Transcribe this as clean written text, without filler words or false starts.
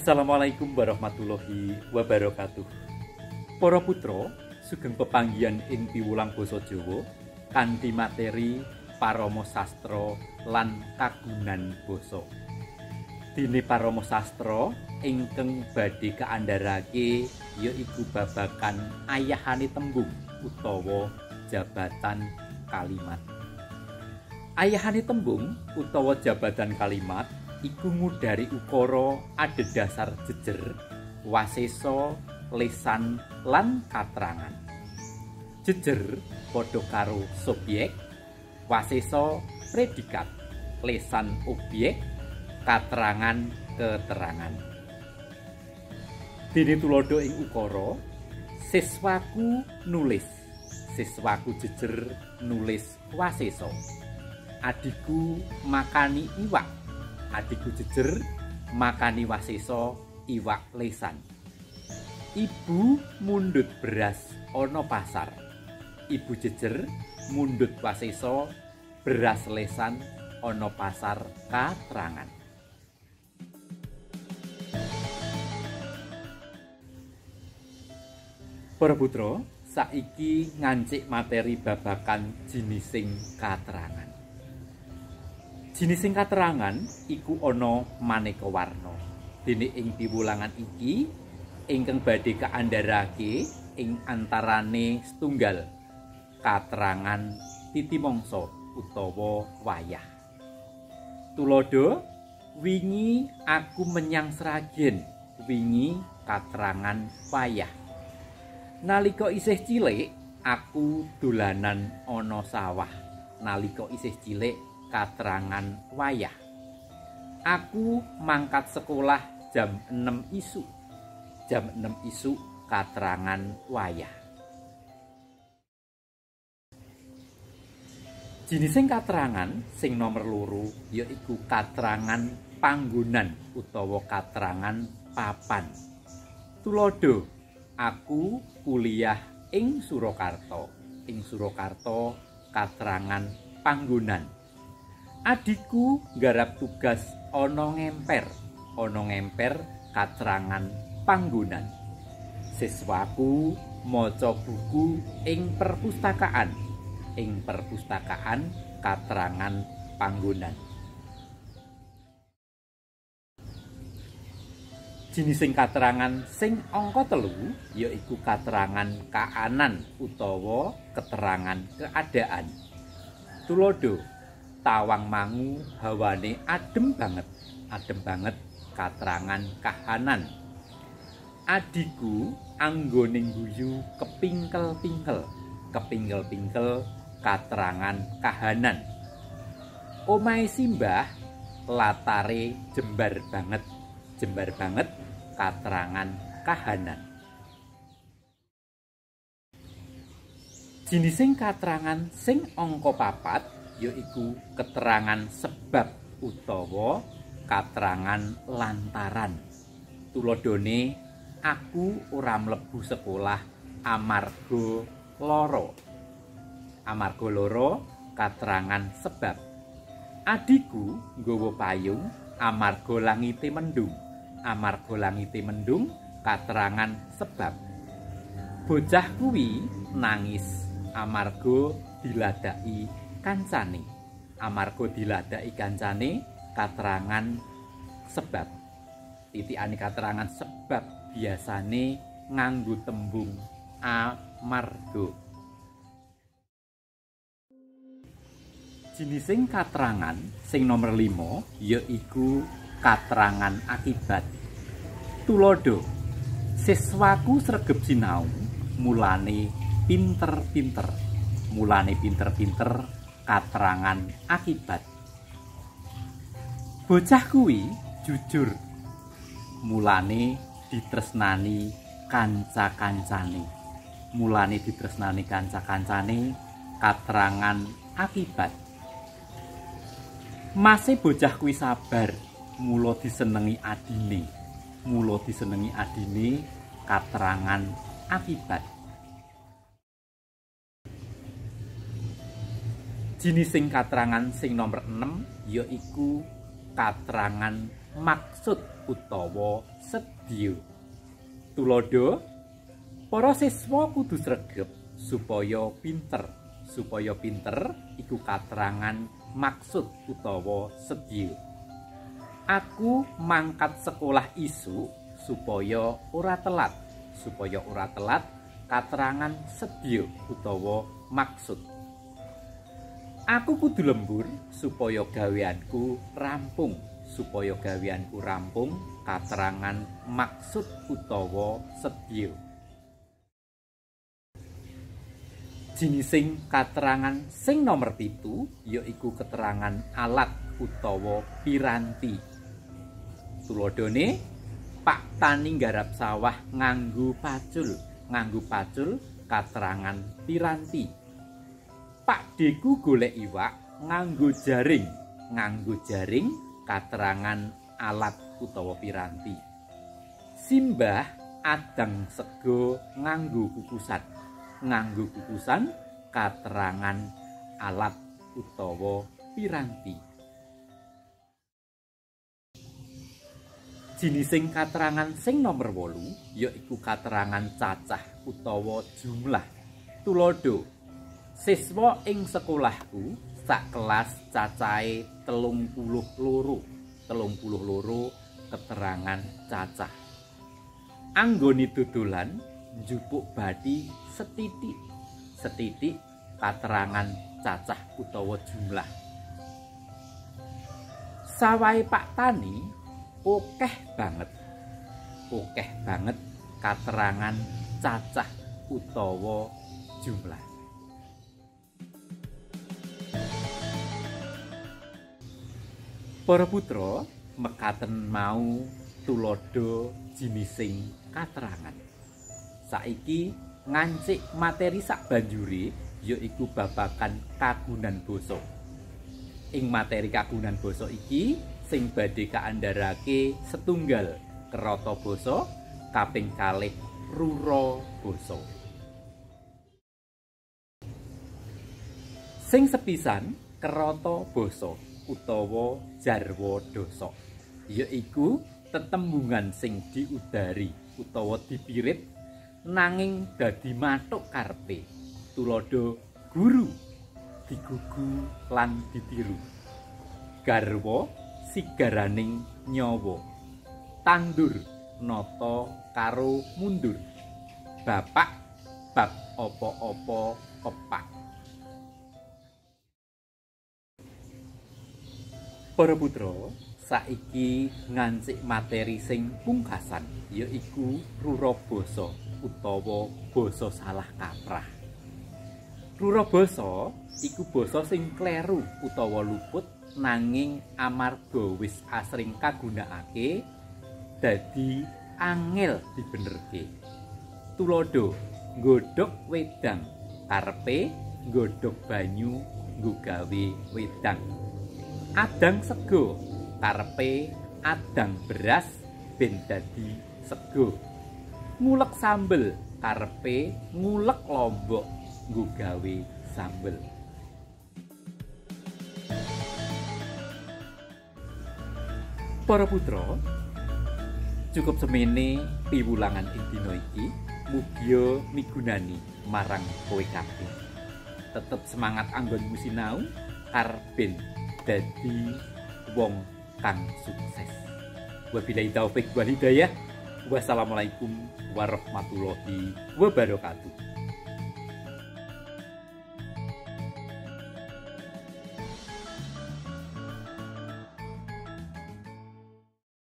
Assalamualaikum warahmatullahi wabarakatuh. Para putra, sugeng pepanggihan ing piwulang basa Jawa kanthi materi parama sastra lan kagunan basa. Dene parama sastra ingkang badhe kaandharake yaiku babagan ayahane tembung utawa jabatan kalimat. Ayahane tembung utawa jabatan kalimat iku ngudari ukara adhedhasar jejer, wasesa, lesan lan katrangan. Jejer padha karo subjek, wasesa predikat, lesan objek, katrangan keterangan. Dene tuladha ing ukara, siswaku nulis, siswaku jejer nulis wasesa. Adhiku makani iwak, adhiku jejer makani wasesa iwak lesan. Ibu mundhut beras ana pasar, ibu jejer mundhut wasesa beras lesan ana pasar katrangan. Para putra, saiki ngancik materi babagan jinising katrangan. Jinising katrangan iku ana maneka warna. Dene ing piwulangan iki ingkang badhe kaandharake ing antarane setunggal katrangan titimangsa utawa wayah. Tuladha, wingi aku menyang Sragen, wingi katrangan wayah. Nalika isih cilik aku dolanan ana sawah. Nalika isih cilik katrangan wayah. Aku mangkat sekolah jam 6 isuk. Jam 6 isuk katrangan wayah. Jinising katrangan sing nomor loro yaiku katrangan panggonan utawa katrangan papan. Tuladha, aku kuliah ing Surakarta. Ing Surakarta katrangan panggonan. Adhiku nggarap tugas ana ngemper. Ana ngemper katrangan panggonan. Siswaku maca buku ing perpustakaan. Ing perpustakaan katrangan panggonan. Jinising katrangan sing angka 3 yaiku katrangan kaanan utawa keterangan keadaan. Tuladha, Tawangmangu hawane adem banget. Adem banget katrangan kahanan. Adhiku anggone guyu kepingkel-pingkel. Kepingkel-pingkel katrangan kahanan. Omahe simbah latare jembar banget. Jembar banget katrangan kahanan. Jinising katrangan sing angka 4 yaiku keterangan sebab utawa katrangan lantaran. Tuladhane, aku ora mlebu sekolah amarga lara. Amarga lara katrangan sebab. Adhiku nggawa payung amarga langite mendung. Amarga langite mendung katrangan sebab. Bocah kuwi nangis amarga diladaki kancane. Amarga diladaki kancane katrangan sebab. Titikane katrangan sebab biasane nganggo tembung amarga. Jinising katrangan sing nomor 5 yaiku katrangan akibat. Tuladha, siswaku sregep sinau mulane pinter-pinter. Mulane pinter-pinter katrangan akibat. Bocah kuwi jujur mulane ditresnani kanca-kancane. Mulane ditresnani kanca-kancane katrangan akibat. Mase bocah kuwi sabar mula disenengi adine. Mula disenengi adine katrangan akibat. Jinising katrangan sing nomor 6 yaiku katrangan maksud utawa sedya. Tuladha, para siswa kudu sregep supaya pinter. Supaya pinter iku katerangan maksud utawa sedya. Aku mangkat sekolah isuk supaya ora telat. Supaya ora telat katerangan sedya utawa maksud. Aku kudu lembur supaya gaweanku rampung. Supaya gaweanku rampung katerangan maksud utawa sedya. Jinising katerangan sing nomer 7 yaiku keterangan alat utawa piranti. Tuladhane, Pak Tani nggarap sawah nganggo pacul. Nganggo pacul katerangan piranti. Pak Deku golek iwak nganggo jaring. Nganggo jaring katerangan alat utawa piranti. Simbah adang sego nganggo kukusan. Nganggo kukusan katerangan alat utawa piranti. Jinising katerangan sing nomer 8 yaiku katerangan cacah utawa jumlah. Tuladha, siswa ing sekolahku sak kelas cacahe 32. 32 keterangan cacah. Anggone dodolan njupuk bathi setitik. Setitik katerangan cacah utawa jumlah. Sawahe Pak Tani akeh banget. Akeh banget katerangan cacah utawa jumlah. Para putra, mekaten mau tuladha jinising katerangan. Saiki ngancik materi sak banjure yaiku babagan kagunan basa. Ing materi kagunan basa iki sing badhe kaandharake setunggal kerata basa, kaping kalih rura basa. Sing sepisan kerata basa utawa jarwa dasa, yaiku tetembungan sing diudari utawa dipirit nanging dadi mathuk karepe. Tuladha guru digugu lan ditiru. Garwa sigaraning nyawa. Tandur nata karo mundur. Bapak bab apa-apa pepak. Para putra, saiki ngancik materi sing pungkasan yaiku rura basa utawa basa salah kaprah. Rura basa iku basa sing kleru utawa luput nanging amarga wis asring kagunakake dadi angel dibenerke. Tuladha, nggodhog wedang karepe nggodhog banyu nggo gawe wedang. Adang sego karepe adang beras ben dadi sego. Ngulek sambel karepe ngulek lombok nggo gawe sambel. Para putra, cukup semene piwulangan ing dina iki, mugia migunani marang kowe kabeh. Tetep semangat anggonmu sinau kar ben dadi wong kang sukses. Wabillahi taufik wal hidayah. Wassalamualaikum warahmatullahi wabarakatuh.